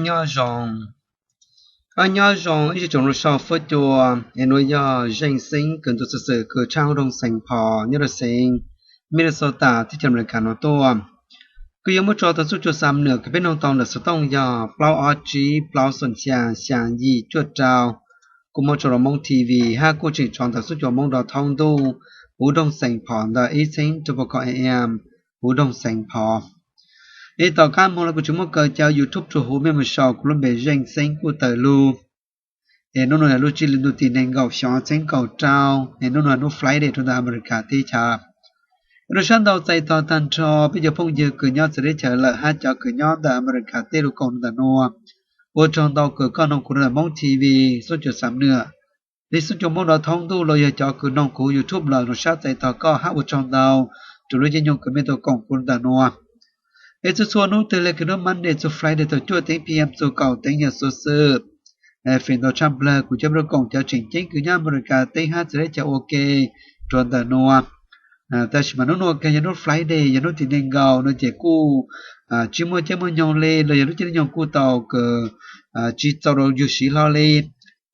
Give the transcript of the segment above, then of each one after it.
Nyob zoo, nyob zoo ib tsoom mloog sau fuab cua, es nuav yog Zeej Xeeb kws ntu xov xwm kws tshaj huv doog Xeem Phos nyob rua xeev Minnesota teb chaws Amelikas nuav tuaj. Kuv yuav muab tso tau txuj cua xam nwam kws peb noog tau ntawm xov tooj yog plaub ob tsib plaub xoom xyaa xyaa yim cuaj rau. Kuv muab tso rua Moob TV hab kuj tseem tso ntawm txuj cua Moob dov thoob ntuj huv doog Xeem Phos ntawm ib txheeb rua pua ko A M huv doog Xeem Phos. Es tom qaab moog los kuv tseem muab kaw cov YouTube rua huv mej moog sau kuv lub npe Zeej Xeeb kuj tawm lug. Es nub nua lub tsib hli ntuj tim neeg nkaum xyoo txheeb kaum rau, es nub nua nub Friday rua ntawm Amelikas teb chaws. Rua sab ntau txais tog taag nrho peb cov phooj ywg kws nyob txawv teb chaws lawm hab cov kws nyob ntawm Amelikas teb lug koom rua ntawm nua. Ua tsaug ntau kws koj noog kuv rua ntawm Moob TV, txuj cua xam nwam, le txuj cua Moob dov thoob ntuj los yog cov kws noog kuv YouTube lawm zoo sab txais tog koj hab ua tsaug ntau rua lub caij nyoog kws mej tau koom kuv rua ntawm nua. Es txhua txhua nub twg le kws nub Monday txug Friday thaum cuaj teev P M txug kaum teev yog xuv xwm feem ntau tshaj plawg kuv coj peb lug koom cov tseem ceeb kws nyob Amelikas teb hab txawv teb chaws ua ke rua ntawm nua. Tab sis mas nub nua kag yog nub Friday yog nub tim neeg nkaus no ces kuj tsi muaj caij muaj nyoog le los yog lub caij lub nyoog kuj tau kws tsi txaus rua yug siv hlo le.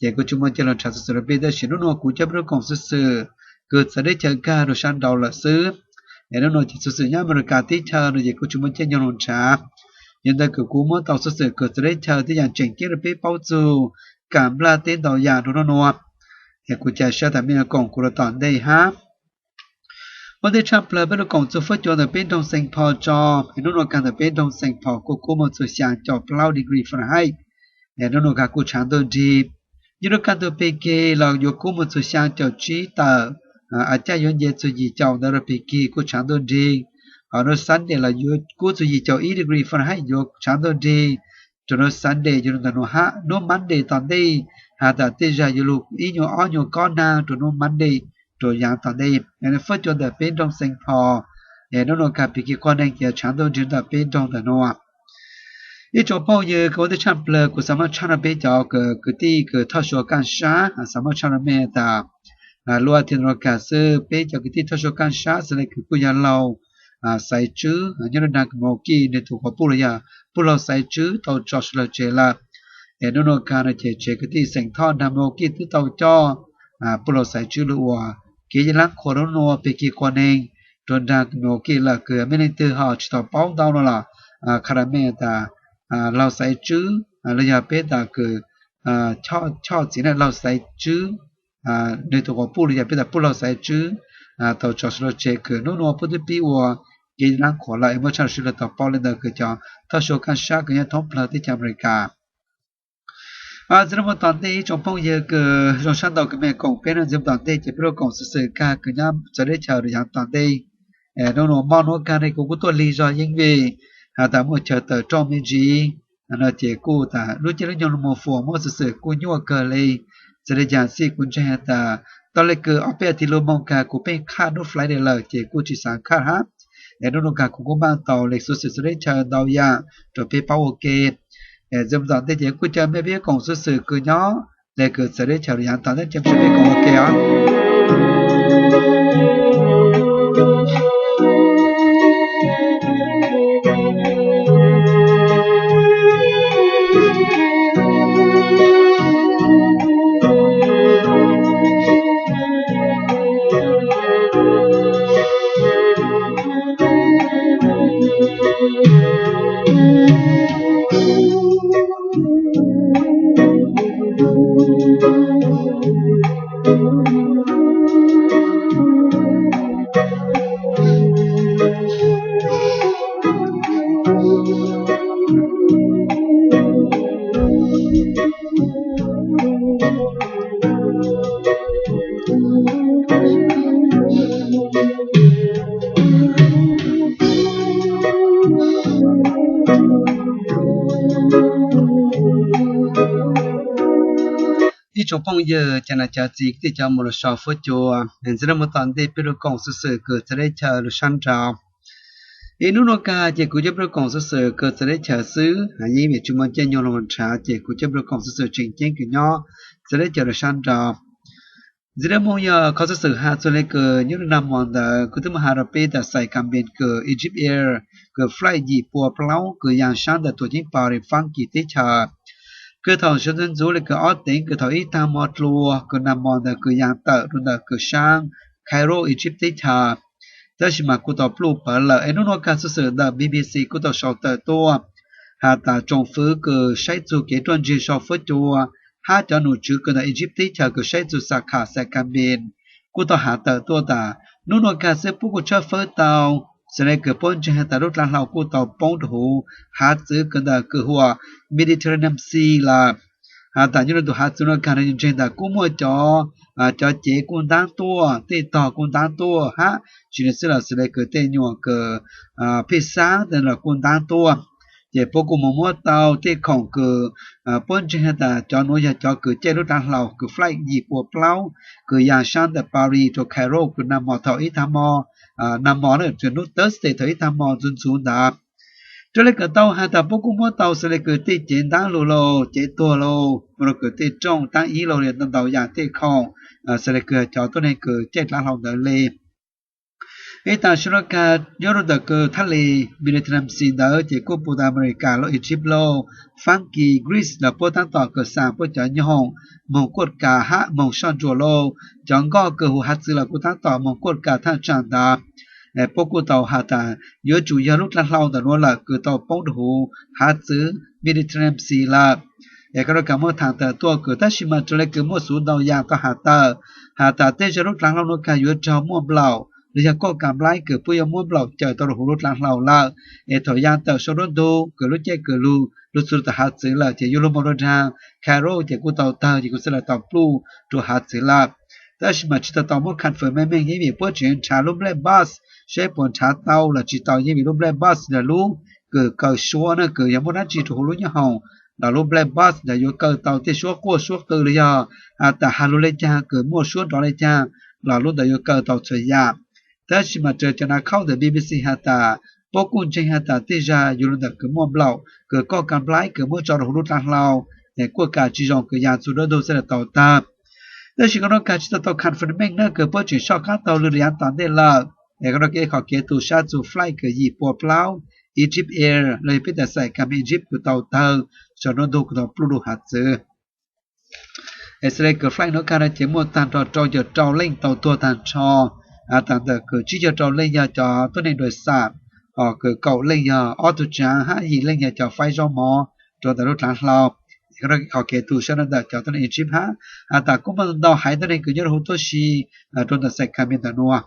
Ces kuj tsi muaj caij lug nrhav xuv xwm rua peb, tab sis nub nua kuv coj peb lug koom xuv xwm kws txawv teb chaws kag rua sab nraud lawm xwb. Es nub nua ces xuv xwm nyob Amelikas teb chaws no ces kuj tsi muaj caij nyoog lug nrhav. Yog ntawd kws kuv muab tau xuv xwm kws txawv teb chaws tej yaam tseem ceeb rua peb paub txug, kam nplaj teb ntau yaam rua nub nua. Es kuv ca sab tas mej yuav koom kuv rua tom ntej hab. Ua ntej tshaj plawg peb lug koom txug fuab cua ntawm peb nroog Xeem Phos tso. Es nub nua kag ntawm peb nroog Xeem Phos kuj kub moog txug xyaa caum plaub degree Fahrenheit. Es nub nua kag kuj tshaav ntuj nrig. Yog nub kag ntug peg keg los yuav kub moog txug xyaa caum tsib tawm, a caj yuav nce txug yim caum ntawd rua peg keg kuj tshaav ntuj nrig. Ho nub Sunday los yuav kub txug yim caum ib degree Fahrenheit yuav tshaav ntuj nrig. Rua nub Sunday yuav lug ntawm nua hab nub Monday tom ntej, has tas tej zag yuav lug ib nyuas ob nyuas kob nag rua nub Monday rua yaav tom ntej. Fuab cua ntawm peb nroog Xeem Phos, es nub nua kag peg keg quas neeg ces tshaav ntuj nrig ntawm peb nroog ntawm nua. Ib tsoom phooj ywg kws ua ntej tshaj plawg kuv xaav muab tshaj rua peb cov kwv tij kws thoj sua kaaj sab, xaav muab tshaj rua mej tas lub a thiv nua kag xwb peb cov kwv tij thoj sua kaaj sab xws le kws kuj yog laug Xaiv Tswb nyob rua nraag Milwaukee nwg tug quas puj los yog puj laug Xaiv Tswb tau tso sawv lug tseg lawm. Es nub nua kag no ces tsev kwv tij xeem thoj nraag Milwaukee twb tau coj puj laug Xaiv Tswb lug ua kev yeej laab qhuas rua nub nua peg keg quas neeg rua nraag Milwaukee lawm. Kws mej leej twg ho tsi tau paub ntau no los qha rua mej tas laug Xaiv Tswb los yog peb tas kws choj txiv neej laug Xaiv Tswb, nwg tug quas puj los yog peb tas puj laug Xaiv Tswb tau tso sawv lug tseg kws nub nua puab twb pib ua kev yeej laab qhuas lawm. Es muab tshaj rua sawv daws tau paub le ntawd kws cov thoj sua kaaj sab kws nyob thoob plawg teb chaws Amelikas. Ntxiv rua muaj tom ntej ib tsoom phooj ywg kws zoo sab ntau kws mej koom peb no, ntxiv rua muaj tom ntej ces peb lug koom xuv xwm kag kws nyob txawv teb chaws rua yaav tom ntej. Nub nua mob nub kag ne kuv kuj tuaj lig zog yeeb vim has tas muaj chaw tawm rooj me ntsis no ces kuj tas lub caij lub nyoog lug moog fuam muab xuv xwm kuj nyuaj kawg le. Txawm le caag xij kuv ntseeg has tas tau le kws ob peb a thiv lug moog kag kuv pheej qhaj nub Friday lawm ces kuj tsi xaav qhaj hab. Es nub nua kag kuv kuj npaaj tau le xuv xwm txawv teb chaws ntau yaam rua peb paub ua ke. Ntxiv rua muaj tom ntej ces kuj caw mej peb koom xuv xwm kws nyob le kws txawv teb chaws rua yaav tom ntej ces peb koom ua ke os. Ib tsoom phooj ywg, cov nam cov txiv kwv tij cov muam lug sau fuab cua, ntxiv rua muaj tom ntej peb lug koom xuv xwm kws txawv teb chaws lug sab nrau. Es nub nua kag ces kuv coj peb lug koom xuv xwm kws txawv teb chaws xwb, yeej vim tsi muaj caij nyoog lug nrhav ces kuv coj peb lug koom xuv xwm tseem ceeb kws nyob txawv teb chaws lug sab nrau. Ntxiv dawb moo yog qhov xov xwm has txug le kws nyob rua nag hmo ntawd kuv twb muaj has rua peb tas xais kam pes kws Egypt Air kws flight yim pua plaub kws yaa sab ntawm tuam ceeb Paris Fab Kis teb chaws. Kws thaum sawv ntxuv ntxuv le kws ob teev kws thaum ib taag mo dlua kws nag hmo ntawd kws yaa tawm rua ntawm kws saab Cairo Egypt teb chaws. Tab sis mas kuj tau pluj pawv lawm es nub nua kag xov xwm ntawm B B C kuj tau sau tawm tuaj has tas tsoom fwv kws saib txug kev ruaj ntseg sau fuab cua hab cov num tswv kws ntawm Egypt teb chaws kws saib txug xas kham xais kam pes kuj tau has tawm tuaj tas nub nua kag xwb puab kuj tshawb fawb tau xws le kws puab ntseeg has tas lub dlav hlau kuj tau poob rua huv hav txwv kws ntawm kws hu ua Mediterranean Sea lawm. Has tas nyob rua tus hav txwv nua kag no ntseeg tas kuj muaj cov, cov cev kuj ntaab tuaj, tej tog kuj ntaab tuaj hab tsi le xwb los xws le kws tej nyuam kws phij xaab tej los kuj ntaab tuaj. Ces puab kuj moog muab tau tej khoom kws puab ntseeg has tas cov nuav yog cov kws caij lub dlav hlau kws flight yim pua plaub kws yaa sab ntawm Paris rua Cairo kws nag hmo thaum ib taag mo, nag hmo na, hnub Thursday thaum ib taag mo ntxuv ntxuv ntawd. Raws le kws tau has tas puab kuj muab tau xws le kws tej cev ntaab lug lauj, cev tuag lauj, ua rua kws tej rooj taab ib lauj, ntau ntau yaam tej khoom xws le kws cov tuab neeg kws caij dlav hlau ntawd le. Ib taag sub nua kag nyob rua ntawm kws thaj le Mediterranean Sea ntawd ces kuj pum tas America lauj, Egypt lauj, Fab Kis, Greece los puab taab tom kws xa puab cov nyooj hoom moog kuaj kas hab moog soj ntsuam lauj, cov nkoj kws huv hav txwv los kuj taab tom moog kuaj kas thaaj tsaam ntawd. Puab kuj tau has tas yuav tsum yog lub dlav hlau ntawm nuav lawm kws tau poob rua huv hav txwv Mediterranean Sea lawm. Es koj nua kag muaj thaam tawm tuaj kws tab sis mas raws le kws muaj xuv ntau yaam tau has tawm has tas tej zag lub dlav hlau nua kag yuav raug muaj nplaum los yog kauj kas nplaib kws puab yuav muab nplaum cawm tau rua huv lub dlav hlau lawm. Es thaum yaa tawm sau duab ntug kws lub caij kws lug lug txug rua tom hav txwv lawm ces yuav lug moog rua nraag Cairo ces kuj tau tawg ces kuj xaav le tau pluj rua hav txwv lawm. Tab sis mas tsi tau tau muab confirm meej meej yeej vim puab tseem nrhav lub black box saib puas nrhav tau los tsi tau yeej vim lub black box yog lub kws kaw suab na kws yog muaj dlaab tsi rua huv lub nyooj hoom los lub black box ntawd yuav kaw tau tej suab quaj suab qw los yog has tas has lug le caag kws muaj suab nrov le caag los lub ntawd yuav kaw tau txhua yaam. Tab sis mas raws cov nav khauj ntawm B B C has tas puab kuj ntseeg has tas tej zag yuav lug ntawm kws muaj nplaum kws kauj kas nplaib kws muab tso rua huv lub dlav hlau es kuaj kas tsi zoo kws yaa txug duab ntug xaav le tau tawg. Tab sis koj nua kag tsi tau tau confirm meej na kws puab tseem soj qaab taug lug le yaav tom ntej lawm. Es koj nua kag ib qhov kev tu sab txug flight kws yim pua plaub Egypt Air los yog peb tas xais kam pes Egypt kws tau tawg sau duab ntug kws tau pluj rua hav txwv. Es xws le kws flight nua kag no ces muaj taag nrho rau caum rau leej tau tuag taag nrho. Has tas ntawm kws tsib caug rau leej yog cov tuab neeg dua xam, hos kws kaum leej yog ob tug tsaav hab yim leej yog cov faib zaub mov rua ntawm lub dlav hlau. Koj nua kag qhov kev tu sab ntawm cov tuab neeg Egypt hab has tas kuj muaj ntau haiv tuab neeg kws nyob rua huv tuab si rua ntawm xais kam pes ntawm nua.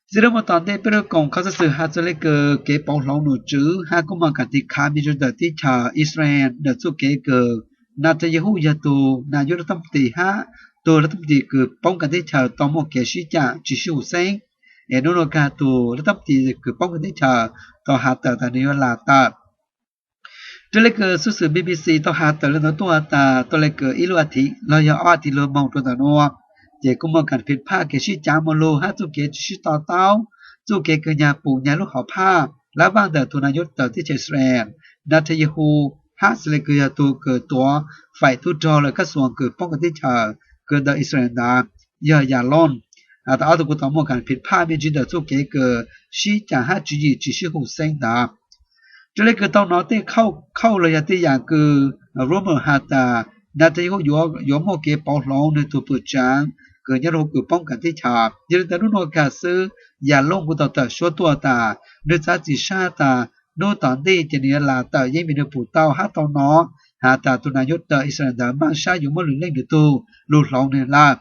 Ntxiv dawb moo tom ntej peb lug koom qhov xov xwm has txug le kws kev pauv hloov num tswv hab kuj moog kaam tiv khav me ntsis ntawm teb chaws Israel ntawm txuj kev kws Netanyahu yog tug nas yuj lub tub ti hab tug lub tub ti kws poob kaam teb chaws tau muaj kev sib caam tsi sib hum xeeb. Es nub nua kag tug lub tub ti kws poob kaam teb chaws tau has tawm tas nwg yuav laj tawm. Raws le kws xuv xwm B B C tau has tawm le ntawd tuaj tas tau le kws ib lub a thiv los yog ob a thiv lug moog rua ntawm nua, ces kuj muaj kaam phim phaj kev sib cav moog lug hab txuj kev tsi sib to taub, txuj kev kws nyag pum nyag lub hom phaj lab vaaj ntawm tug nas yuj tawm teb chaws Israel Netanyahu hab xws le kws yog tug kws tuav faim tub rog lawm kab xuas kws poob kaam teb chaws kws ntawm Israel ntawd yog Yalon. Has tas ob tug kuj tau muaj kaam phim phaj me ntsis ntawm txuj kev kws sib caam hab tswv yim tsi sib hum xeeb ntawd. Raws le kws tau nov tej khauj los yog tej yaam kws rumor has tas Netanyahu yuav muaj kev pauv hloov nwg tug pwm tsaav kws nyob rua huv kws poob kaam teb chaws. Yog le ntawd nub nua kag xwb Yalon kuj tau tawm suab tuaj tas nwg txav txim sab tas nub tom ntej ces nwg yuav laj tawm yeeb vim nwg pum tau hab tau nov has tas tug nas yuj tawm Israel ntawd npaaj sab yuav muab lwm leej lwm tug lug hloov nwg lawm.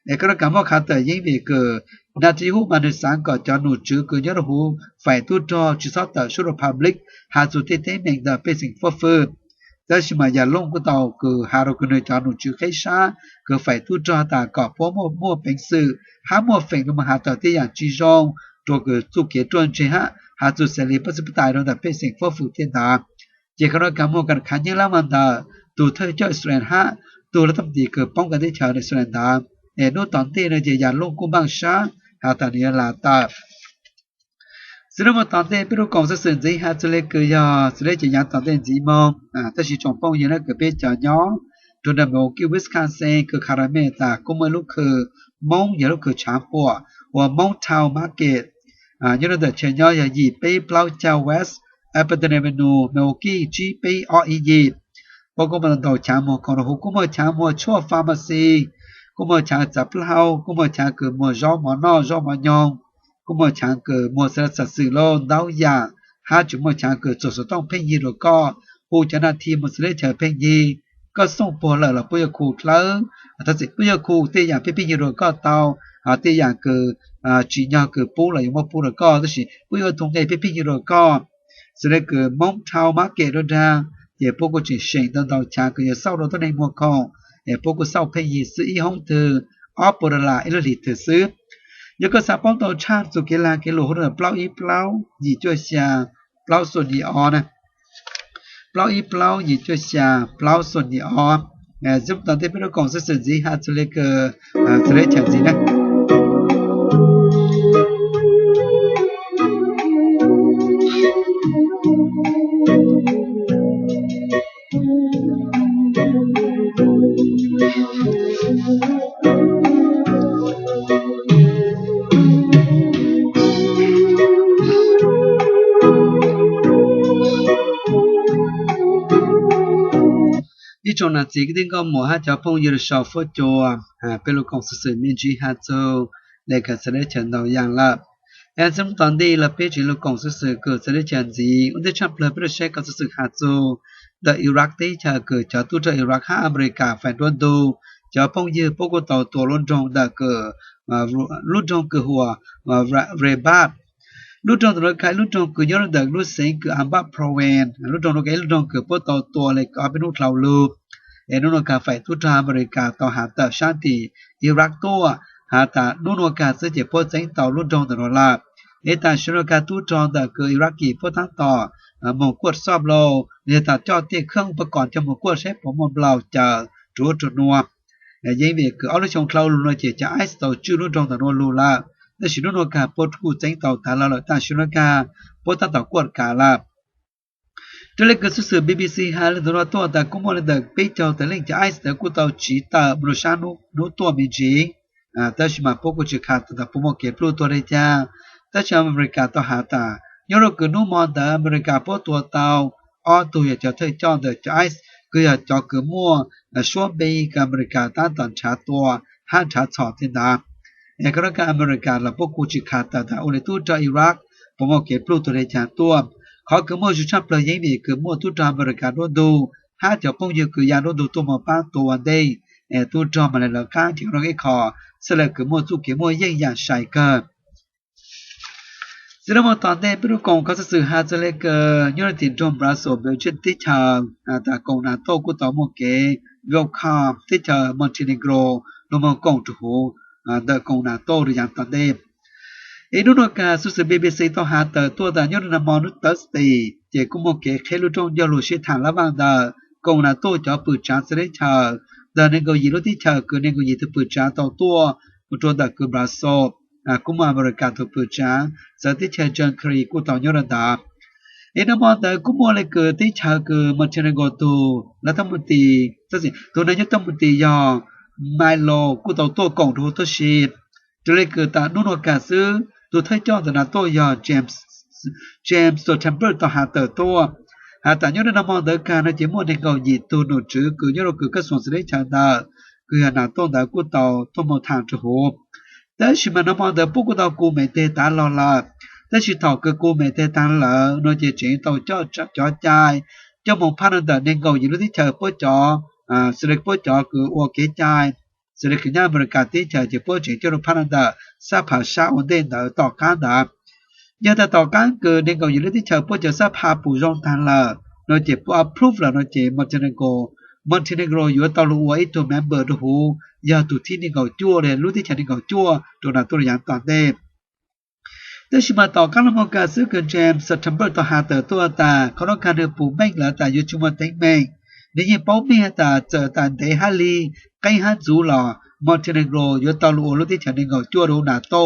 Es koj nua kag muaj khav tawm yeeb vim kws Netanyahu mas nwg xaav kom cov num tswv kws nyob rua huv faim tub rog tsi xob tawm suab rua public has txug tej teeb meem ntawm pej xeem fuab fwm. Tab sis mas Yalon kuj tau kws has rua kws nwg cov num tswv qheb sab kws faim tub rog tas kom puab muaj peev xwm hab muaj feem lug moog has tawm tej yaam tsi zoo rua kws txuj kev ruaj ntseg hab has txug xeem li pab xwb pab tais rua ntawm pej xeem fuab fwm tej ntawd. Ces koj nua kag muaj kaam khav nyeeb lab vaaj ntawm tug thawj coj Israel hab tug lub tub ti kws poob kaam teb chaws Israel ntawd. Es nub tom ntej no ces Yalon kuj npaaj sab has tas nwg yuav laj tawm. Xws le moo tom ntej peb lug koom xov xwm ntxiv has txug le kws yog xws le ces yaav tom ntej ntxiv moog, tab sis tsoom phooj ywg na kws peb cov nyob rau nram Milwaukee, Wisconsin, kws Colorado tas kuj muaj ib lub khw Moob yog lub khw tshav puam ua Moob Town Market, nyob rau ntawm chaw nyob yog yim peb plaub caug West Appleton Avenue, Milwaukee tsib peb ob ib yim. Puab kuj muaj ntau ntau chaav muag khoom rau huv, kuj muaj chaav muag tshuaj pharmacy, kuj muaj chaav txav plaub hau, kuj muaj chaav kws muag zaub mov noj zaub mov nyoog, kuj muaj chaav kws muag xav xav xwm loj ntau yaam, hab tseem muaj chaav kws txuag xov tooj pheej yig rau koj, hu cov nas thi mus xws leb chaws pheej yig, koj xooj puag lawm los puab yuav khu dlawb, thov txim, puab yuav khu tej yaam pheej pheej yig rau koj tau, tej yaam kws tsim nyog kws pub los yuav muab pub rau koj, tab sis puab yuav ua tug nqe pheej pheej yig rau koj. Xws le kws Moob Town Market rau dag, ces puab kuj tseem seem ntau ntau chaav kws yuav xauj rau tuab neeg muag khoom, es puab kuj xauj pheej yig xwb, ib hoob twg ob puas dollar ib lub hlis twg xwb. Yog koj xav paub ntau tshaj txug kev lag kev luam hu rau plaub ib plaub yim cuaj xya plaub xoom yim ob na. Plaub ib plaub yim cuaj xya plaub xoom yim ob. Zoo tom ntej peb lub koom xov xwm ntxiv has txug le kws, txug le chaw ntxiv na. Ib tsoom nam txiv kwv tij nkauj muam hab cov phooj ywg lug sau fuab cua, peb lub koom xov xwm me ntsis has txug le kws txug le chaw ntau yaam lawm. Zoo tom ntej los peb tseem lug koom xov xwm kws txug le chaw ntxiv. Ua ntej tshaj plawg peb lug saib koom xov xwm has txug ntawm Iraq teb chaws kws cov tub rog Iraq hab Amelikas faim duab ntug. Cov phooj ywg, puab kuj tau tua lub nroog ntawm kws, lub nroog kws hu ua Rebat. Lub nroog ntawm nuav kav lub nroog kws nyob rau ntawm lub xeev kws Anbar Province. Lub nroog nuav kav ib lub nroog kws puab tau tua le ob peb hnub dlhau lug. Es nub nuav kag faim tub rog Amelikas tau has tawm sab tim Iraq tuaj, has tas nub nuav kag xwb ces puab txeeb tau lub nroog ntawm nuav lawm. Es tam sim nuav kag tub rog ntawm kws Iraq puab taab tom moog kuaj xoj lauj, yog tas coj tej kheeb pab kom coj moog kuaj saib puas muaj nplau caws rua ub rua nuav. Yeej vim kws ob lub xyoo dlhau lug nuav ces cov ISIS tau tswj lub nroog ntawm nuav lug lawm, tab sis nub nuav kag puab kuj txeeb tau tas lug lawm, tam sim nuav kag puab taab tom kuaj kav lawm. Raws le kws xuv xwm B B C has le ntawm nuav tuaj tas kuj muaj le ntawm peb caug tawm leej cov ISIS ntawd kuj tau tsiv tawm moog rua sab nub tuaj me ntsis. Tab sis mas puab kuj tsis khav tawm tas puas muaj kev pluj tuag le caag. Tab sis Amelikas tau has tas nyob rua kws nub mo ntawd Amelikas puab tua tau ob tug yog cov thawj coj ntawm cov ISIS kws yog cov kws muaj suab npe kws Amelikas taab tom nrhav tua hab nrhav txhom tej ntawd. Es koj nov kag Amelikas los puab kuj tsis khav tawm tas ua le tub rog Iraq puas muaj kev pluj tuag le caag tuaj. Qhov kws muaj zug tshaj plawg yeej vim kws muaj tub rog Amelikas duab ntug hab cov phooj ywg kws ya duab ntug tuaj moog paab tua ua ntej, es tub rog mas le lawv qaab ces koj nov ib qho xwb le kws muaj txuj kev muaj yeej yam sai kawg. Txiv lub moog tom ntej peb lub koom kov xov xwm has txug le kws nyob rua tim nroog Brussels, Belgium teb chaws, tas koom NATO kuj tau muaj kev welcome teb chaws Montenegro lug moog koom rua huv ntawm koom NATO rua yaav tom ntej. Es nub nuav kag xuv xwm B B C tau has tawm tuaj tas nyob rua nag mo nub Thursday ces kuj muaj kev qheb lub rooj ncauj lug sib thaam lab vaaj ntawm koom NATO cov pwm tsaav txhua teb chaws, ntawm neeg nkaum yim lub teb chaws kws neeg nkaum yim tug pwm tsaav tau tuaj mus rua ntawm kws Brussels, kuj muaj Amelikas tug pwm tsaav txawv teb chaws John Kerry kuj tau nyob rua ntawd. Es nag mo ntawd kuj muaj le kws teb chaws kws Montenegro tug, lawv tau mus tis, tug neeg nyob tau mus tis yog Milo kuj tau tuaj koom rua huv tuab si. Raws le kws tas nub nuav kag xwb tug thawj coj ntawm NATO yog James Stoltenberg tau has tawm tuaj, has tas nyob rua nag mo ntawd kag no ces muaj neeg nkaum yim tug nom tswv kws nyob rua kws kab xuam txhua teb chaws ntawd kws yog NATO ntawd kuj tau tuaj moog thaam rua huv. Tab sis mas nag mo ntawd puab kuj tau kub mem teg taag lug lawm. Tab sis thaum kws kub mem teg taag lawm no ces tseem tau coj cov cai coj moog phab ntawm neeg nkaum yim lub teb chaws puab cov, xws le puab cov kws ua kev cai, xws le kws nyob Amelikas teb chaws ces puab tseem coj lug phab ntawm xab pha sab ua ntej ntawd tom qaab ntawd. Yog tas tom qaab kws neeg nkaum yim lub teb chaws puab cov xab pha pum zoo taag lawm no ces puab approve lawm no ces Montenegro, Montenegro yuav tau lug ua ib tug member rua huv, yog tug thib neeg nkaum cuaj le lub teb chaws neeg nkaum cuaj rua NATO rua yaav tom ntej. Tab sis mas tom qaab lug moog kag xwb kws James Stoltenberg tau has tawm tuaj tas qhov nuav kag nwg pum meej lawm tas yuav tsi muaj teeb meem. Nwg yeej paub meej has tas txawm tas ntev hab lig, qeeb hab ntxuv los Montenegro yuav tau lug ua lub teb chaws neeg nkaum cuaj rua NATO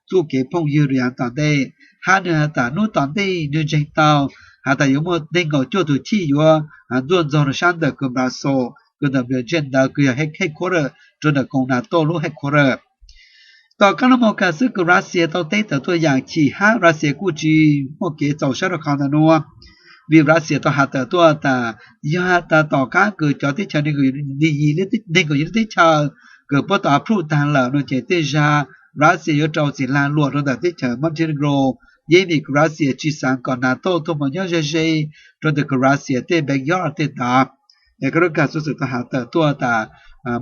txuj kev phooj ywg rua yaav tom ntej. Hab nwg has tas nub tom ntej nwg ntseeg tau has tas yuav muaj neeg nkaum cuaj tug chij yuav ntuaj ntxog rua sab ntawm kws Brussels Kws ntawm Belgium ntawd kws yog headquarter rua ntawm koom NATO lub headquarter. Tom qab no moog kag xwb kws Russia tau teb tawm tuaj yaam chim hab Russia kuj tsis muaj kev txaus sab rua qhov ntawm nuav, vim Russia tau has tawm tuaj tas yog has tas tom qab kws cov teb chaws neeg nkaum yim lub teb chaws kws puab tau approve taag lawm no ces tej zag Russia yuav rau txiv lag luam rua ntawm teb chaws Montenegro, yeej vim kws Russia tsis xaav kom NATO tuaj moog nyob ze ze rua ntawm kws Russia tej backyard tej ntawd. Es koj lub kag xov xwm tau has tawm tuaj tas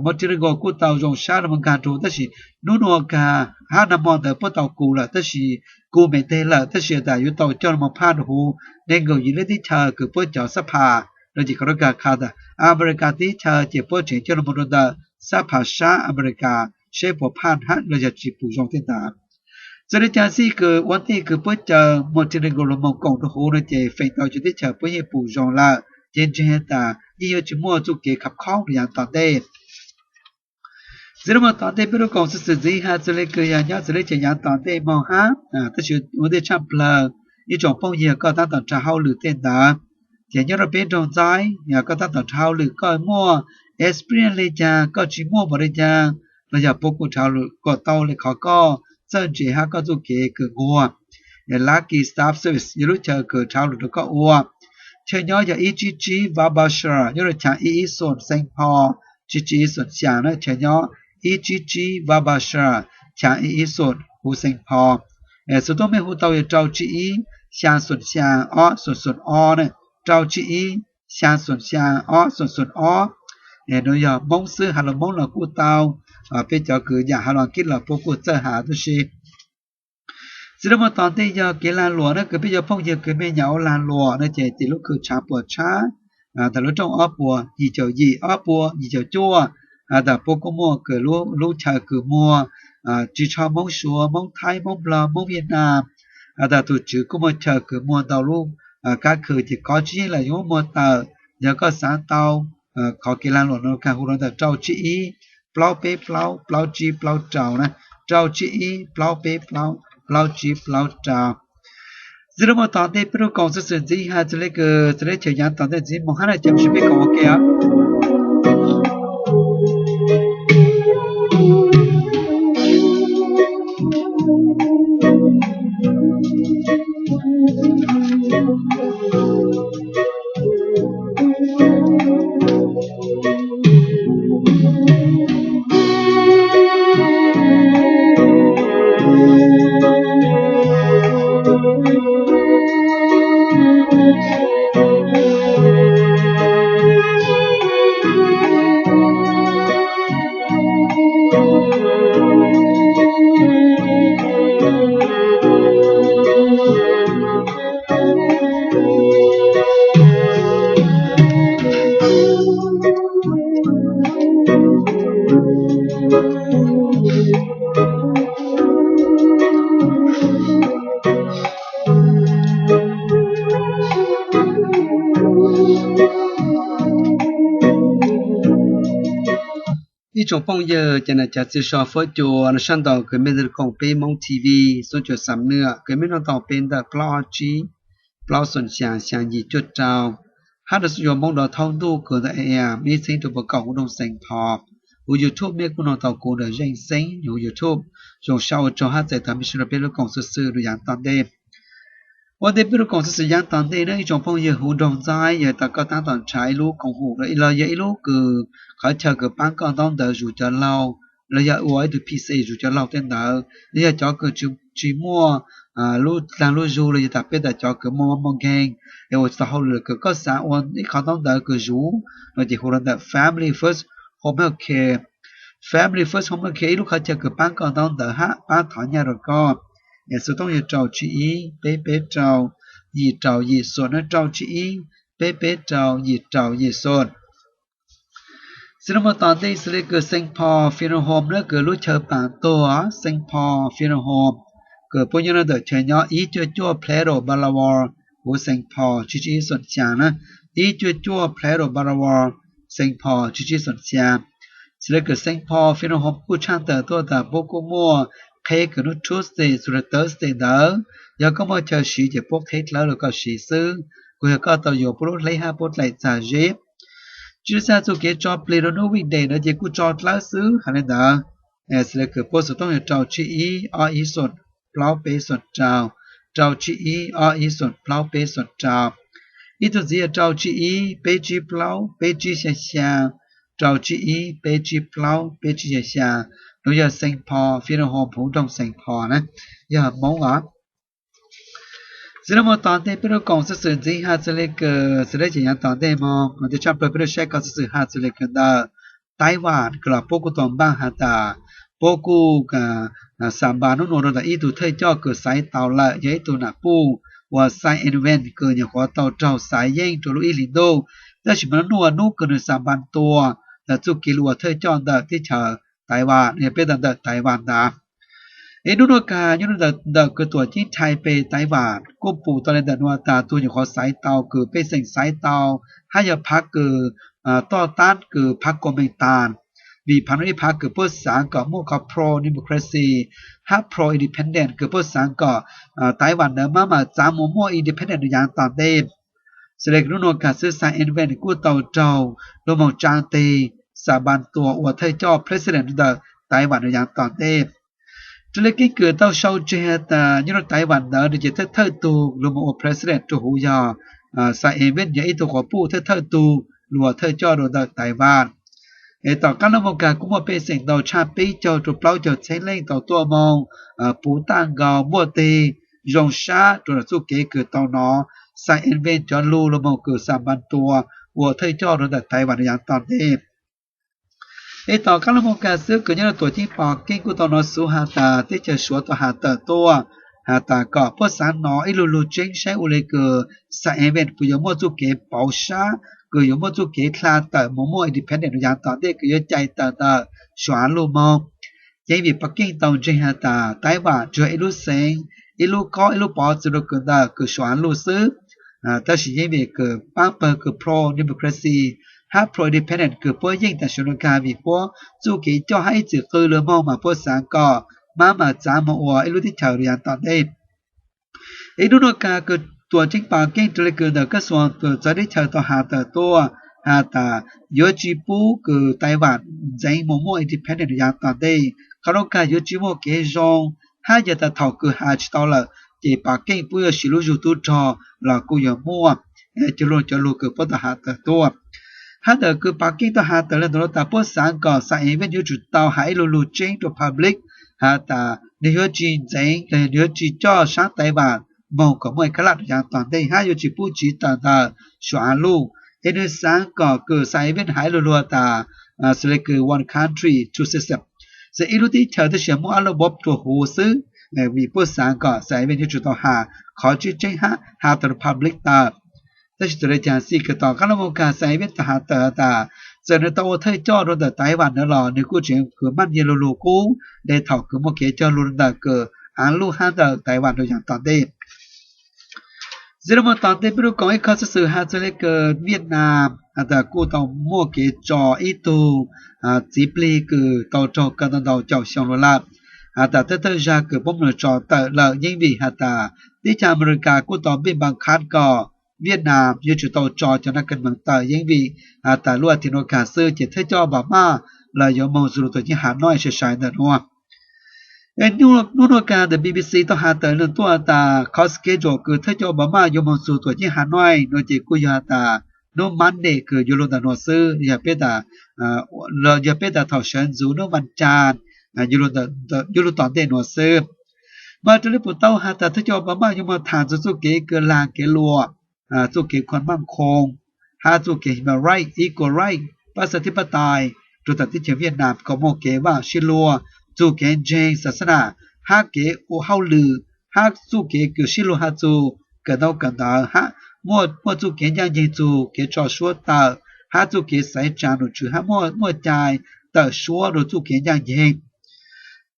Montenegro kuj tau zoo sab rua moog kag rua huv tab sis nub nua kag hab nag mo ntawd puab tau kug lawm tab sis kug me nteg lawm tab sis tas yuav tau coj rua moog phaj rua huv neeg nkaum yim lub teb chaws kws puab cov xab phas no ces koj lub kag qha tas Amelikas teb chaws ces puab tseem coj rua moog rua ntawm xab phas sab Amelikas seb puas phaj hab los yog tsis pum zoo tej ntawd. Txawm le caag xij kws ua ntej kws puab caw Montenegro los moog koom rua huv no ces feem ntau cov teb chaws puab yeej pum zoo lawm ces ntseeg tas yeej yuav tsis muaj txuj kev khab khoob rua yaav tom ntej. Txiv lub moog tom ntej peb lub koom xwm xwm ntxiv has txug le kws yog nyob txug le chaw yaav tom ntej moog hab tab sis ua ntej tshaj plawg ib tsoom phooj ywg koj tab tom nrhav hauj lwm tej ntawd ces nyob rua peb nroog Ntxaib yog koj tab tom nrhav hauj lwm koj muaj experience le caag koj tsis muaj npaum le caag los yog puab kuj nrhav hauj lwm kom tau le qhov koj txawj ntse hab koj txuj kev kws nquag. Lucky Staff Service yog lub chaw kws nrhav hauj lwm rua koj ua. Chaw nyob yog ib tsib tsib Frobisher nyob rua chav ib ib xoom Saint Paul, tsib tsib ib xoom xyaa na, chaw nyob ib tsib tsib Frobisher, chav ib ib xoom huv Saint Paul. Xov tooj mej hu tau yog rau tsib ib xyaa xoom xyaa ob xoom xoom ob na, rau tsib ib xyaa xoom xyaa ob xoom xoom ob. Nuav yog Moob xwb, has lus Moob los kuj tau, peb cov kws yam has lus Ankit los puab kuj txawj has tub si. Txiv lub moog tom ntej yog kev lag luam na, kws peb cov phooj ywg kws mej nyam ua lag luam no ces tim lub kws tshav puam tshab ntawm lub rooj ob puas yim caum yim ob puas yim caum cuaj, has tas puab kuj muaj kws lub chaw kws muag tsis tsho Moob Suav, Moob Thaib, Moob Nplog, Moob Viaj Nam, has tas tug tswv kuj muaj chaw kws muag ntau lub kab khw ces kov tsis yeej lawm yuav muab muag tawm. Yog koj xaav tau qhov kev lag luam no kag hu rau ntawm rau tsib ib plaub peb plaub plaub tsib plaub rau na, rau tsib ib plaub peb plaub plaub tsib plaub rau. Txiv lub moog tom ntej peb lub koom xwm xwm ntxiv has txug le kws txug le chaw yaav tom ntej ntxiv moog hab na ces moog sib peb koom ua ke os. Ib tsoom phooj ywg, cov nam cov txiv sau fuab cua no sab ntaus kws mej tug koom peb Moob TV, xoom cuam xam nwj kws mej nrog tau peb ntawm plaub ob tsib plaub xoom xyaa xyaa yim cuaj rau, hab rua xoom yuav Moob dov thaub ntuj kws ntawm A M ib txheeb rua puas kaum huv doog Xeev Phos. Huv YouTube mej kuj nrog tau kuv ntawm Zeej Xeeb huv YouTube. Zoo sab ua tsaug hab txais tau mej sawv daws peb lub koom xwm xwm rua yaav tom ntej. Ua ntej peb lub koom xwm xwm yaav tom ntej na ib tsoom phooj ywg huv nroog Ntxaib, yog tas koj tab tom nrhav ib lub koom haum los yog ib lub kws qhov chaw kws paab koj ntaub ntawv zuv cov laug, los yog ua ib tug P C zuv cov laug tej ntawd, los yog cov kws tsis muaj lub dlaag lub zug los yog tas peb tas cov kws muaj mob muaj nkeeg es ua tsis tau hauj lwm kws koj xav ua ib qhov ntaub ntawv kws zuv no ces hu rau ntawm Family First Home Health Care. Family First Home Health Care ib lub qhov chaw kws paab koj ntaub ntawv hab paab thov nyaj rua koj. Xov tooj yog rau tsib ib peb peb rau yim rau yim xoom na, rau tsib ib peb peb rau yim rau yim xoom. Xws le muaj tom ntej xws le kws Saint Paul Funeral Home na kws lub chaw paam tuag Saint Paul Funeral Home kws puab nyob rau ntawm chaw nyob ib cuaj cuaj Plato Boulevard huv Saint Paul tsib tsib xoom xyaa na, ib cuaj cuaj Plato Boulevard, Saint Paul tsib tsib xoom xyaa. Xws le kws Saint Paul Funeral Home kuj tshaaj tawm tuaj tas puab kuj muaj qheb kws hnub Tuesday xws le Thursday ntawd, yog koj muaj chaw siv ces puab qheb dlawb rau koj siv xwb, kuj yog koj tau yuav puab lub hleb hab puab dlaim txag zeb. Tsis txhais txuj kev tso plig rau hnub weekday no ces kuj tso dlawb xwb. Hais li ntawd, xws li kws puab xuv tooj yog rau tsib ib ob ib xoom plaub peb xoom rau, rau tsib ib ob ib xoom plaub peb xoom rau. Ib tug ntxiv yog rau tsib ib peb tsib plaub peb tsib xya xya, rau tsib ib peb tsib plaub peb tsib xya xya. Nuav yog Saint Paul Funeral Home huv nroog Saint Paul na, yog Moob os. Xws le moog tom ntej peb lug koom xov xwm ntxiv has txug le kws xws le ces yav tom ntej moog, tshaj plawg peb lug saib kov xov xwm has txug le kws ntawm Taiwan kws los puab kuj tau npaaj has tas puab kuj xa npa nub nua rua ntawm ib tug thawj coj kws xaiv tau lawm yog ib tug nam puj uas Tsai Ing-wen kws nyuam qhuav tau raug xaiv yeej rua lub ib hlis ntuj, tab sis mas nub nua hnub kws nwg xa npa tua ntawm txuj kev lug ua thawj coj ntawm teb chaws Taiwan, yog peb tau ntawm Taiwan ntag. Es nub nua kag nyob ntawm kws tuam ceeb Taipei Taiwan kuj pum tau le ntawm nua tas tug nyuam qhuav xaiv tau kws pej xeem xaiv tau hab yog phav kws toj tab kws phav Kuomintang, vim phav nua ib phav kws puab xaav kom muaj qhov pro democracy hab pro independent kws puab xaav kom Taiwan ntawd mab mam txaav moog muaj independent rua yaav tom ntej. Xws le nub nua kag xwb Tsai Ing-wen kuj tau raug lug moog tsaa teg xa npa tua ua thawj coj president rua ntawm Taiwan rua yaav tom ntej. Raws le keeb kwm tau sau tseg has tas nyob rua Taiwan ntawd nws ces thawj thawj tug lug moog ua president rua huv yog Tsai Ing-wen yog ib tug quas puj thawj thawj tug lug ua thawj coj rua ntawm Taiwan. Es tom qaab lub moog kag kuj muaj pej xeem ntau tshaj peb caug rua plaub caug txheeb leej tau tuaj moog puv taaj nkaus npuaj teg zoo sab rua ntawm txuj kev kws tau nov Tsai Ing-wen cov lug lug moog kws xa npa tua ua thawj coj rua ntawm Taiwan rua yaav tom ntej. Es tom qaab lub moog kag xwb kws nyob rua tuam ceeb Pov Keej kuj tau nov xuv has tas teb chaws Suav tau has tawm tuaj has tas kom puab xaav nov ib lug lug tseeb saib ua le kws Tsai Ing-wen puas yuav muaj txuj kev pauv sab kws yuav muaj txuj kev dlha tawm moog muaj independent rua yaav tom ntej kws yuav cai tawm ntawm Suav lug moog. Yeej vim Pov Keej tau ntseeg has tas Taiwan tsuas yog ib lub xeev, ib lub kob ib lub pov txwv rua kws ntawm kws Suav lug xwb. Tab sis yeej vim kws paab pawg kws pro democracy hab pro independent kws puab yeej tam sim nuav kag vim puab txuj kev coj hab ib txwm qw lug moog mas puab xaav kom mab mam txaav moog ua ib lub teb chaws rua yaav tom ntej. Es nub nua kag kws tuam ceeb Pov Keej raws le kws ntawm kab xuas txawv teb chaws tau has tawm tuaj has tas yuav tsi pub kws Taiwan ntxeev moog muaj independent rua yaav tom ntej. Qhov nuav kag yuav tsi muaj kev zoo, hab yog tas thaum kws has tsi tau lawm ces Pov Keej puab yuav siv lub zug tub rog los kuj yuav muaj. Cov lug cov lug kws puab tau has tawm tuaj hab ntawm kws Pov Keej tau has tawm le ntawm nuav tas puab xaav kom Tsai Ing-wen yuav tsum tau has ib lug lug tseeb rua public has tas nwg yuav tsi ntxeev los yog nwg yuav tsi coj sab Taiwan moog kom muaj ib kab laj rua yaav tom ntej hab yuav tsi pub tsiv tawm ntawm Suav lug. Es nwg xaav kom kws Tsai Ing-wen has ib lug lug tas xws le kws one country two system, xws ib lub teb chaws tab sis muaj ob lub npob rua huv xwb. Vim puab xaav kom Tsai Ing-wen yuav tsum tau has qhov tseeb tseeb hab has tawm rua public tawm. Tab sis txawm le caag xij kws tom qaab lub moog kag Tsai Ing-wen tau has tawm has tas txawm nwg tau ua thawj coj rua ntawm Taiwan ntawd los nwg kuj tseem kws maj nyeg lug lug qub le thaum kws muaj kev cog lug rua ntawm kws aav lub hab ntawm Taiwan rua yaav tom ntej. Txij lub moog tom ntej peb lug koom ib qho xov xwm has txug le kws Vietnam has tas kuj tau muaj kev tso ib tug txiv plig kws tau raug kaw ntau ntau caum xyoo lug lawm. Has tas thawj thawj zag kws puab moog tso tawm lawm yeej vim has tas teb chaws Amelikas kuj tau npij npa khab kom Vietnam yuav tsum tau tso cov nab kag mees tawm yeej vim has tas lub as thiv nuav kag xwb ces thawj coj Obama los yuav moog zuj lug tuam ceeb Hanoi sai sai ntawm nuav. Hnub nuav kag ntawm B B C tau has tawm lug tuaj tas qhov schedule kws thawj coj Obama yuav moog zuj lug tuam ceeb Hanoi nuav ces kuj yog has tas hnub Monday kws yuav lug ntawm nuav xwb, yog peb tas thaum sawv ntxuv hnub vas cas yuav lug tom ntej nuav xwb. Mas raws le puv tau has tas thawj coj Obama yuav moog thaam txug txuj kev kws lag kev luam, txuj kev khon maaj khoo, hab txuj kev human right, equal right, pab xav thib pab tais rua tom teb chaws Vietnam kom muaj kev vaaj sib luag, txug kev ntseeg xav xab nam, hab kev ua hauj lwm, hab txuj kev kws sib luag has txug kawm ntawv kawm ntawv, hab muaj txuj kev ncaaj nceeg txug kev tso suab tawm, hab txuj kev xaiv tsaa nom tswv hab muaj muaj cai tawm suab rua txuj kev ncaaj nceeg.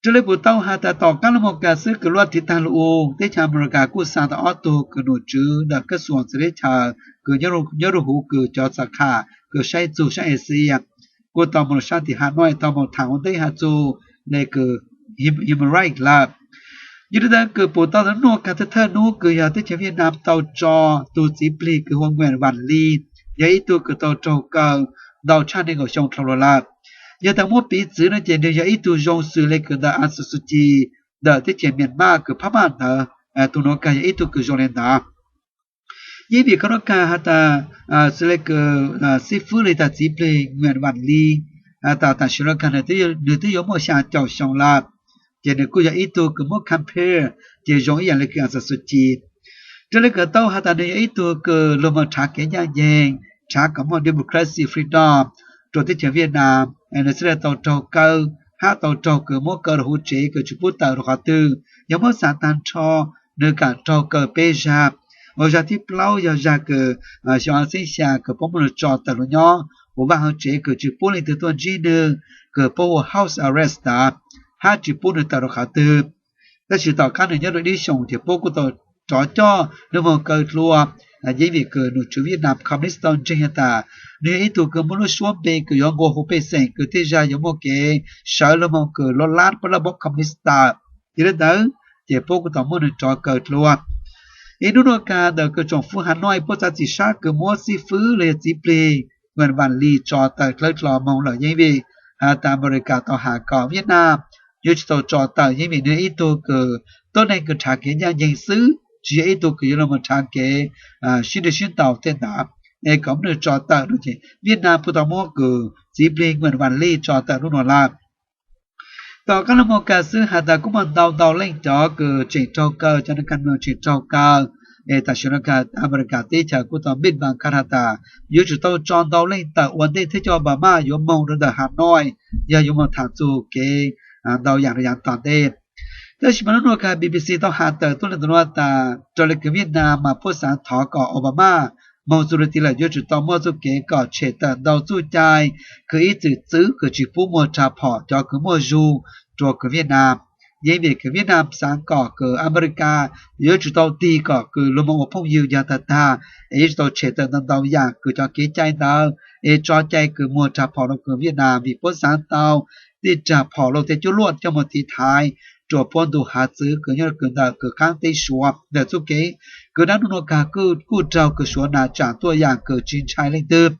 Raws le puv tau has tas tom qaab lub moog kag xwb kws lub as thiv taag lug u teb chaws Amelikas kuj xaa tau ob tug kws nom tswv ntawm kab xuas txawv teb chaws kws nyob rua huv kws cov xav kham kws saib txug saab Asia kuj tau moog lug saab tim Hanoi tau moog thaam ua ntej has txug le kws human right lawm. Yog le ntawd kws puv tau hnub nuav kag thawj thawj hnub kws yog teb chaws Vietnam tau tso tug txiv plig kws hu ua Nguyen Van Ly, yog ib tug kws tau raug kaw ntau tshaj nees nkaum xyoo dhau los lawm. Yog tas muab piv txwv no ces nws yog ib tug zoo xws li kws ntawm Aung San Suu Kyi ntawm teb chaws Myanmar kws phab maj ntawd, tus nuav kag yog ib tug kws zoo li ntawd. Yeej vim qhov nuav kag has tas xws li kws xib fwb li tas txiv plig Nguyen Van Ly, has tas tam sim nuav kag nws twb yuav muaj xya caum xyoo lawm, ces nws kuj yog ib tug kws muab compare ces zoo ib yam li kws Aung San Suu Kyi. Raws li kws tau has tas nws yog ib tug kws lug moog rhav kev ncaj nceeg, rhav kom muaj democracy freedom rua teb chaws Vietnam, nws thiaj li tau raug kaw hab tau raug kws muab kaw rua huv tsev kws tsis pub tawm rua qhov twg. Yog muab xaav taag nrho, nws kam raug kaw peb zag, ua zag thib plaub yog zag kws xyoo ob txhiab xya kws puab muab nws tso tawm lug nyob huv vaj hauv tsev kws tsis pub leej twg tuaj ntsib nws, kws puab hu ua house arrest tas, hab tsis pub nws tawm rua qhov twg. Tab sis tom qab nws nyob rua ib xyoos ces puab kuj tau rov coj nws moog kaw dlua. Yeej vim kws nom tswv Vietnam Communist tau ntseeg has tas nws yog ib tug kws muaj lub suab npe kws yuav nqua hu pej xeem kws tej zag yuav muaj kev sawv lug moog kws lua lab puab laj npob Communist tawm. Yog li ntawd ces puab kuj tau muab nws rov kaw dlua. Ib nub nuav kag ntawm kws tsoom fwv Hanoi puab txav txim sab kws muab xib fwb los yog txiv plig Nguyen Van Ly tso tawm dlawb dlo moog lawm yeej vim has tas Amelikas tau has kom Vietnam yuav tsum tau tso tawm yeej vim nws ib tug kws tuab neeg kws rhav kev ncaj nceeg xwb, tsis yog ib tug kws yuav lug moog rhav kev sib nrwg sib ntaus tej ntawd. Es kom muab nws tso tawm no ces Vietnam kuj tau muab kws txiv plig Nguyen Van Ly tso tawm nub nuav lawm. Tom qab lug moog kag xwb has tas kuj muaj ntau ntau leej cov kws tseem raug kaw, cov neeg kaam tseem raug kaw. Es tam sim nuav kag Amelikas teb chaws kuj tau npij npaas kag has tas yuav tsum tau tso ntau leej tawm ua ntej thiab cov Obama yuav moog rua ntawm Hanoi, yog yuav moog tham txug kev ntau yaam rua yaav tom ntej. Tab sis mas nub nuav kag B B C tau has tawm tuab leeg ntawm nuav tas raws li kws Vietnam mas puab xaav thov kom Obama moog txug lawm tid lawm yuav tsum tau muaj txuj kev kom tshem tawm ntau txuj cai kws ib txwm txwv kws tsis pub muag rag phom cov kws muaj zug rua kws Vietnam. Yeej vim kws Vietnam xaav kom kws Amelikas yuav tsum tau tig kom kws lug moog ua phooj ywg yog tag tag, es yuav tsum tau tshem tawm ntau ntau yaam kws cov kev cai ntawd, es tso cai kws muag rag phom rua kws Vietnam vim puab xaav tau tej rag phom lauj tej cuab luaj coj moog tiv thaiv rua puab ntu hav txwv kws nyob kws ntawm kws qaab teb Suav ntawm txuj kev kws dab nub nuav kag kuj raug kws Suav nas tsaam tuaj yaam kws tsis ntshai leej twg.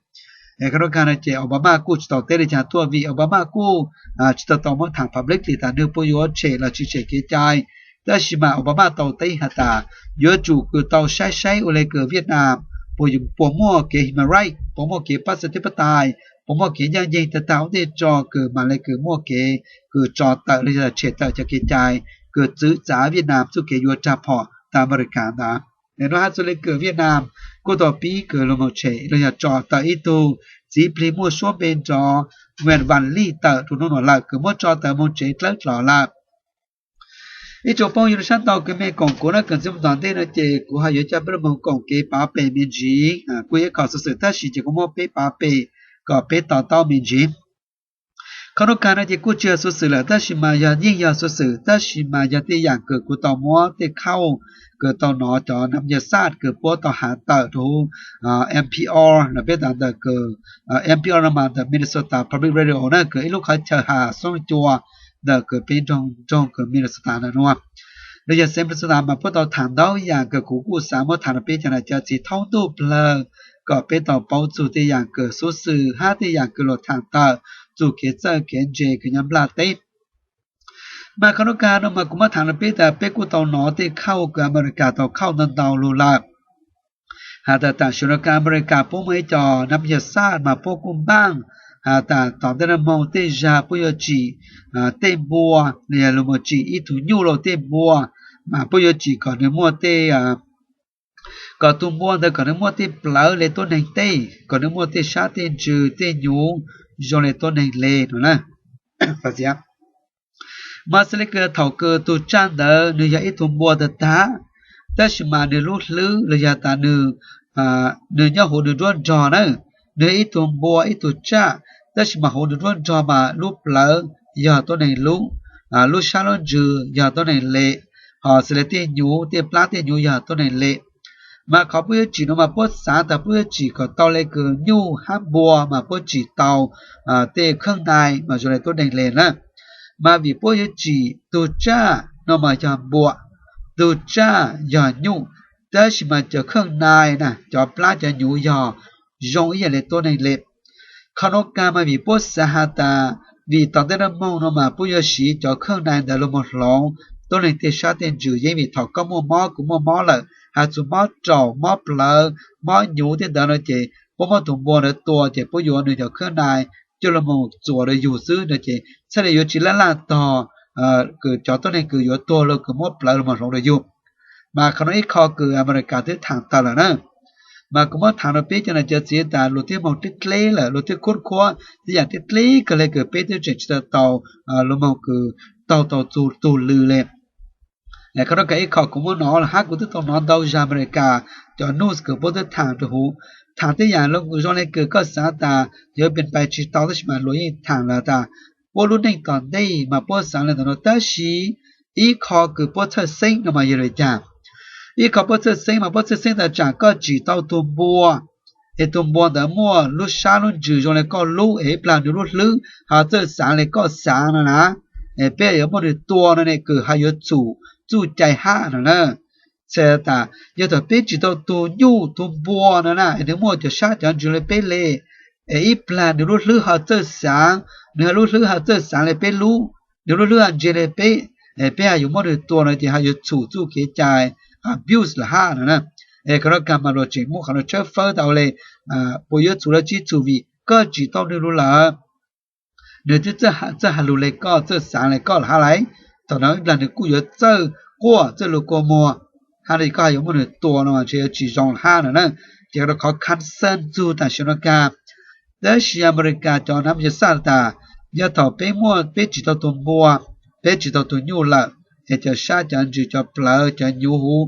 Qhov nuav kag no ces Obama kuj tsis tau teb li cas tuaj vim Obama kuj tsis tau tau muab tham publicly tas nwg puas yuav tshem los tsis tshem kev cai. Tab sis mas Obama tau teb has tas yuav tsum kws tau saib saib ua le kws Vietnam puas, puas muaj kev human right, puas muaj kev pab xav thib pab tais, puas muaj kev ncaj nceeg tag tag ua ntej tso kws mam le kws muaj kev kws tso tawm los yog tshem tawm cov kev cai kws txwv txav Vietnam txuj kev yuav rag phom tawm Amelikas ntawd. Nov hab txug le kws Vietnam kuj tau pib kws lug moog tshem los yog tso tawm ib tug txiv plig muaj suab npe nrov Nguyen Van Ly tawm rua nub nuav lawm kws muab tso tawm moog tsev dlawb dlov lawm. Ib tsoom phooj ywg sab ntau kws mej koom kuv na kws txij moog tom ntej no ces kuv ho yuav coj peb lug moog koom kev pav pem me ntsis, kuj yog ib qho xuv xwm tab sis ces kuv muab peb pav pem kom peb to taub me ntsis. Qhov nuav kag no ces kuj tsis yog xuv xwm lawm tab sis mas yog yeej yog xuv xwm tab sis mas yog tej yaam kws kuv tau muab tej khauj kws tau nov cov nam yas xaj kws puab tau has tawm rua huv N P R los peb tas ntawm kws N P R no mas ntawm Minnesota Public Radio na kws ib lub qhov chaw has xoob cua ntawm kws peb nroog kws Minnesota ntawm nuav. Los yog xeev Minnesota mas puab tau tham ntau yaam kws kuv kuj xav muab tham rua peb cov nam cov txiv thaub ntuj plawg kom peb tau paub txug tej yaam kws xuv xwm hab tej yaam kws luag tham tawm txug kev txawj kev ntse kws nyob nplaj teb. Mas qhov nuav kag no mas kuv muab tham rua peb tas peb kuj tau nov tej khauj kws Amelikas tau khauj ntau ntau lug lawm. Has tas tam sim nuav kag Amelikas puab muaj ib co nam yas xaj mas puab kuj npaaj has tas tom ntej nuav moog tej zag puab yuav tsim tej npua los yog lug moog tsim ib tug nyuj lauj tej npua mas puab yuav tsim kom nws muaj tej kom tug npua ntawd kom nws muaj tej plawv le tuab neeg tej, kom nws muaj tej sab tej ntsws tej nyuv zoo le tuab neeg le no na. Mas xws le kws thaum kws tug tsaj ntawd nwg yog ib tug npua tag tag, tab sis mas nwg lub hlwb los yog tas nwg nyob huv nwg nruab nrog na, nwg yog ib tug npua ib tug tsaj, tab sis mas huv nwg nruab nrog mas lub plawv yog tuab neeg lub, lub sab lub ntsws yog tuab neeg le, ho xws le tej nyuv tej plab tej nyuv yog tuab neeg le. Mas qhov puab yuav tsim no mas puab xav tas puab yuav tsim kom tau le kws nyuj hab npua mas puab tsim tau tej kheej nai mas zoo le tuab neeg le na. Mas vim puab yuav tsim tug tsaj no mas yog npua, tug tsaj yog nyuj, tab sis mas cov kheej nai na cov plab cov nyuv yog zoo ib yam le tuab neeg le. Qhov nuav kag mas vim puab xaav has tas, vim tom ntej naj moog nuav mas puab yuav siv cov kheej nai ntawd lug moog hloov tuab neeg tej sab tej ntsws, yeej vim thaum koj muaj mob kuv muaj mob lawm, has txug mob raum mob plawv mob nyuv tej ntawd no ces puab muab tug npua ntawd tua ces puab yuav nwg cov kheej nai coj lug moog txuas rua yug xwb no ces txhaj le yuav tsi laj laj tog kws cov tuab neeg kws yuav tuag lug kws muab plawv lug moog hloov rua yug. Mas qhov nuav ib qho kws Amelikas twb thaam tawm lawm na. Mas kuv muab thaam rua peb cov nam cov txiv tas luag twb moog dleb dleb lawm, luag twb khub khuab tej yaam dleb dleb kawg le kws peb twb tseem tsi tau tau lug moog kws taug tau txug tug lw le. Qhov nuav kag ib qho kuv muab nov hab kuv twb tau nov ntau zag Amelikas cov news kws puab twb thaam rua huv, thaam tej yaam zoo le kws koj xaav tas yuav pes pais tsi tau tab sis mas luag yeej thaam lawm tas puab lub neej tom ntej mas puab xaav le ntawm nuav tab sis ib qho kws puab txhawj xeeb no mas yog le caag. Ib qho puab txhawj xeeb mas puab txhawj xeeb tas tsaam koj tsim tau tug npua es tug npua ntawd muaj lub sab lub ntsws zoo le koj lub es ib plag nwg lub hlwb ho txawj xaav le koj xaav no na, es peb yuav muab nwg tua no ne kws ho yuav txhum txuj cai hab no na. Txhais tas yog thaum peb tsim tau tug nyuj tug npua no na es nwg muaj cov sab cov ntsws le peb le, es ib plag nwg lub hlwb ho txawj xaav, nwg lub hlwb ho txawj xaav le peb lub, nwg lub hlwb ho ntse le peb, es peb ho yuav muab nwg tua no ces ho yuav txhum txuj kev cai abuse lawm hab no na. Es qhov nuav kag mas luag tseem muab qhov nuav tshawb fawb tas ua le puas yuav txhum los tsi txhum vim koj tsim tau nwg lug lawm, nwg twb txawj has lug le koj, txawj xaav le koj lawm hab lauj. Thaum no ib plag nwg kuj yuav txawj quaj txawj lug kua muag, hab no koj ho yuav muab nwg tua no ntshe yuav tsi zoo lawm hab no na. Ces rau qhov concern txug tam sim no kag. Tab sis Amelikas cov nam cov xaj tas yog thaum peb muaj, peb tsim tau tug npua, peb tsim tau tug nyuj lawm, es cov sab cov ntsws cov plawv cov nyuv huv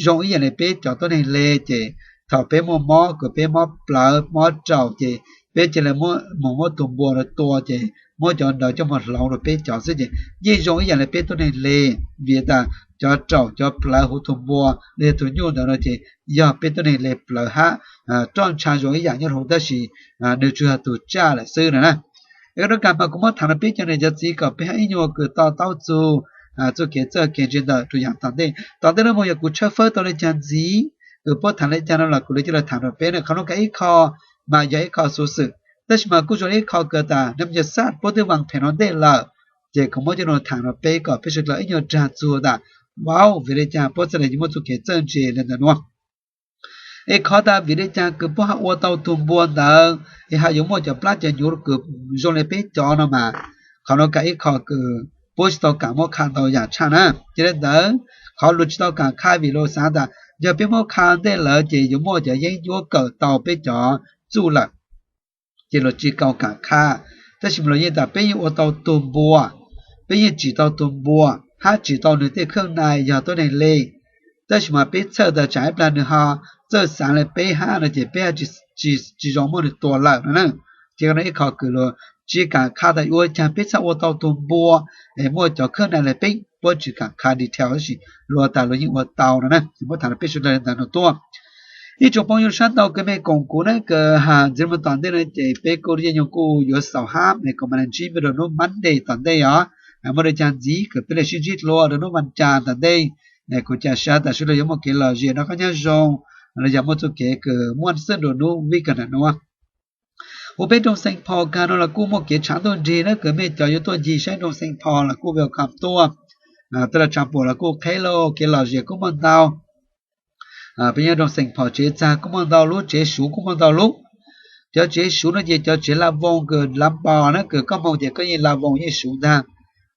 zoo ib yaam le peb cov tuab neeg le ces thaum peb muaj mob kws peb mob plawv mob raum ces peb ca le moog muab tug npua ntawd tua ces muab cov ntawd coj moog hloov rua peb cov xwb ces yeej zoo ib yaam le peb tuab neeg le, vim tas cov raum cov plawv huv tug npua los yog tug nyuj ntawd no ces yog peb tuab neeg le plawv hab roj ntsha zoo ib yaam nyob huv tab sis nwg tsuas yog tug tsaj lawm xwb no na. Es qhov nuav kag mas kuv muab thaam rua peb cov nam cov txiv kom peb hab ib nyuas kws to taub txug txuj kev txawj kev ntse ntawm rua yaam tom ntej. Tom ntej nuav moog yog kuv tshawb fawb tau le caag ntxiv kws puab thaam le caag no los kuv le coj lug thaam rua peb na. Qhov nuav kag ib qho mas yog ib qho xuv xwm tab sis mas kuj zoo le ib qho kws tas nam cov xaj puab twb vaam phem nuav ntej lawm, ces kuv muab coj lug thaam rua peb kom peb suav dlawg ib nyuas dag txug tas, vauv, vim le caag puab txhaj le muaj txuj kev txawj ntse le ntawm nuav. Es qhov tas vim le caag kws puab ho ua tau tug npua ntawd es ho yuav muaj cov plab cov nyuv kws zoo le peb cov no mas, qhov nuav kag ib qho kws puab tsi tau kaam muab qha ntau yaam tshaj na. Ces le ntawd qhov luag tsi tau kaam qha vim luag xaav tas yog peb muab qha ntej lawm ces yuav muaj cov yeeb ncuab kawm tau peb cov txuj lawm, ces luag tsi tau kaam qha. Tab sis mas luag yeej tas peb yeej ua tau tug npua, peb yeej tsim tau tug npua hab tsim tau nwg tej kheej nai yog tuab neeg le. Tab sis mas peb txhawj tas tsaam ib plag nwg ho txawj xaav le peb hab no ces peb tsi zoo muab nwg tua lawm no na. Ces qhov nuav ib qho kws luag tsi kaam qha tas ua caag peb txhaj ua tau tug npua es muaj cov kheej nai le peb, puab tsi kaam qha detail tab sis luag tas luag yeej ua tau no na. Muab thaam rua peb suav dlawg le ntawm nuav tuaj. Ib tsoom phooj ywg sab tau kws mej koom kuv na kws has ntxiv moog tom ntej no ces peb kuj yeej nyoog kuj yuav xaus hab es kuv mam le ntsib mej rua nub Monday tom ntej os. Muaj le caag ntxiv kws peb le sib ntsib dlua rua nub Vaj Caa tom ntej. Kuv ca sab tas suav dlawg yuav muaj kev lom zem noj qab nyob zoo los yog muaj txuj kev kws muaj xwb rua nub weekend nuav. Huv peb nroog Saint Paul kag no los kuj muaj kev tshaav ntuj nrig na kws mej cov yuav tuaj ncig saib nroog Saint Paul los kuj welcome tuaj. Tej lug tshaav puam los kuj qheb lug, kev lom zem kuj muaj ntau. Peb nyob nroog Saint Paul tsev txag kuj muaj ntau lub, tsev suv kuj muaj ntau lub. Cov tsev suv no ces cov tsev la voos kws la npos na kws koj moog ces koj yeej la voos yeej suv ntag.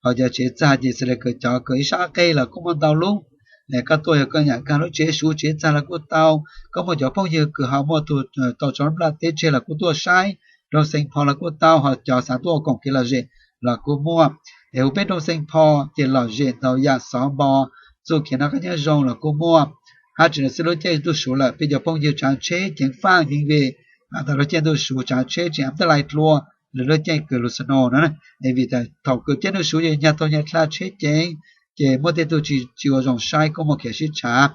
Ho cov tsev txag ces xws le kws cov kws ib sab qeg los kuj muaj ntau lub. Koj tuaj yog koj nyam kag lub tsev suv tsev txag los kuj tau. Koj muaj cov phooj ywg kws ho muaj tug tau tso lub nplaj teb tseg los kuj tuaj saib nroog Saint Paul los kuj tau, ho cov xaav tuaj ua koom kev lom zem los kuj muaj. Es huv peb nroog Saint Paul ces lom zem ntau yam xov npo, txuj kev noj qab nyob zoo los kuj muaj. Hab tseem le xwb lub caij ntuj suv lawm peb cov phooj ywg tsaav tsheb ceev faaj yeej ve tas lub caij ntuj suv tsaav tsheb tseem am taj lais dlua lwm lub caij kws lug snow no. Es vim tas thaum kws caij ntuj suv ces nyag taug nyag dlha tsheb ceev, ces muaj tej tug tsi ua zoo saib kuj muaj kev sib tshav.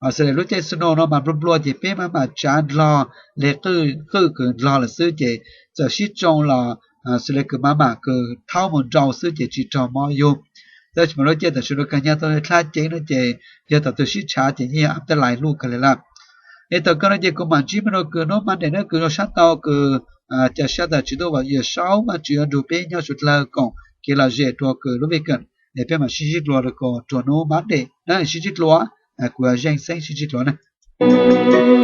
Xws le lub caij snow no mas nplua nplua ces peb mam mam tsav ndlog le qwj kws ndlog lawm xwb ces txawm sib tsoo los xws le kws mam mam kws thaub mus nrau xwb ces tsi raug mob yug. Tab sis mas lub caij tam sim no kag nyag taug dlha ceev no ces yog thaum twg sib tshav ces yeej yog am taj lais luj kag le lawm. Es thaum kawg no ces kuv mam ntsib mej rua kws nub Monday na kws zoo sab tau kws Ca sab tas tsis tuaj Yawm Saub, Vajtswv yuav nrug peb nyob suav dlawg koom kev lom zem rua kws lub vij kawm. Es peb mam sib ntsib dlua rua kom rua hnub Monday na, sib ntsib dlua. Kuv yog Zeej Xeeb, sib ntsib dlua na.